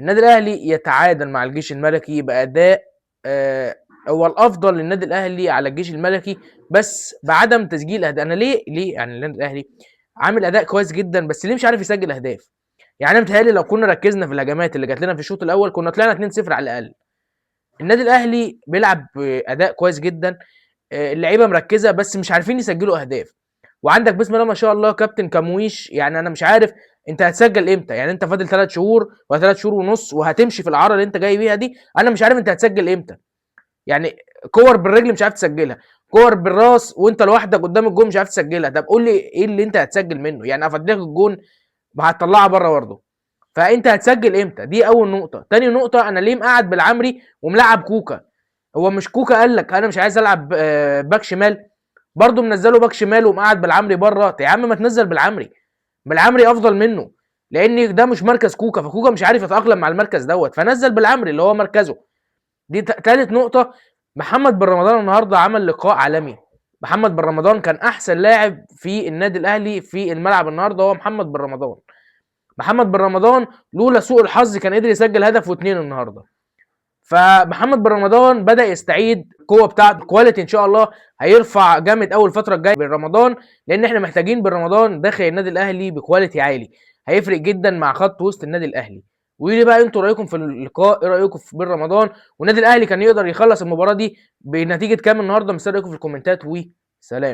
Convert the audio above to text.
النادي الاهلي يتعادل مع الجيش الملكي باداء هو الافضل للنادي الاهلي على الجيش الملكي، بس بعدم تسجيل اهداف. انا ليه يعني النادي الاهلي عامل اداء كويس جدا، بس ليه مش عارف يسجل اهداف؟ يعني انا متهيألي لو كنا ركزنا في الهجمات اللي جات لنا في الشوط الاول كنا طلعنا 2-0 على الاقل. النادي الاهلي بيلعب باداء كويس جدا، اللعيبة مركزه بس مش عارفين يسجلوا اهداف. وعندك بسم الله ما شاء الله كابتن كامويش، يعني انا مش عارف انت هتسجل امتى، يعني انت فاضل 3 شهور ولا 3 شهور ونص وهتمشي في العاره اللي انت جاي بيها دي، انا مش عارف انت هتسجل امتى. يعني كور بالرجل مش عارف تسجلها، كور بالراس وانت لوحدك قدام الجون مش عارف تسجلها، طب قول لي ايه اللي انت هتسجل منه؟ يعني افديك الجون ما هتطلعها بره برضه، فانت هتسجل امتى؟ دي اول نقطة. تاني نقطة، انا ليه مقعد بالعمري وملعب كوكا؟ هو مش كوكا قال لك انا مش عايز العب باك شمال؟ برضه منزله باك شمال ومقعد بالعمري بره. يا عم ما تنزل بالعمري، بالعمري افضل منه، لان ده مش مركز كوكا، فكوكا مش عارف يتاقلم مع المركز دوت، فنزل بالعمري اللي هو مركزه. دي تالت نقطة. محمد بن رمضان النهارده عمل لقاء عالمي. محمد بن رمضان كان احسن لاعب في النادي الاهلي في الملعب النهارده، هو محمد بن رمضان. محمد بن رمضان لولا سوء الحظ كان قدر يسجل هدف واثنين النهارده. فمحمد بن رمضان بدا يستعيد القوة بتاعته، quality ان شاء الله هيرفع جامد اول الفترة الجاية بن رمضان، لان احنا محتاجين بن رمضان داخل النادي الاهلي ب quality عالي، هيفرق جدا مع خط وسط النادي الاهلي. وقولوا لي بقى انتوا رايكم في اللقاء، ايه رايكم في بن رمضان والنادي الاهلي كان يقدر يخلص المباراة دي بنتيجة كام النهارده؟ مستني رايكم في الكومنتات، وسلام.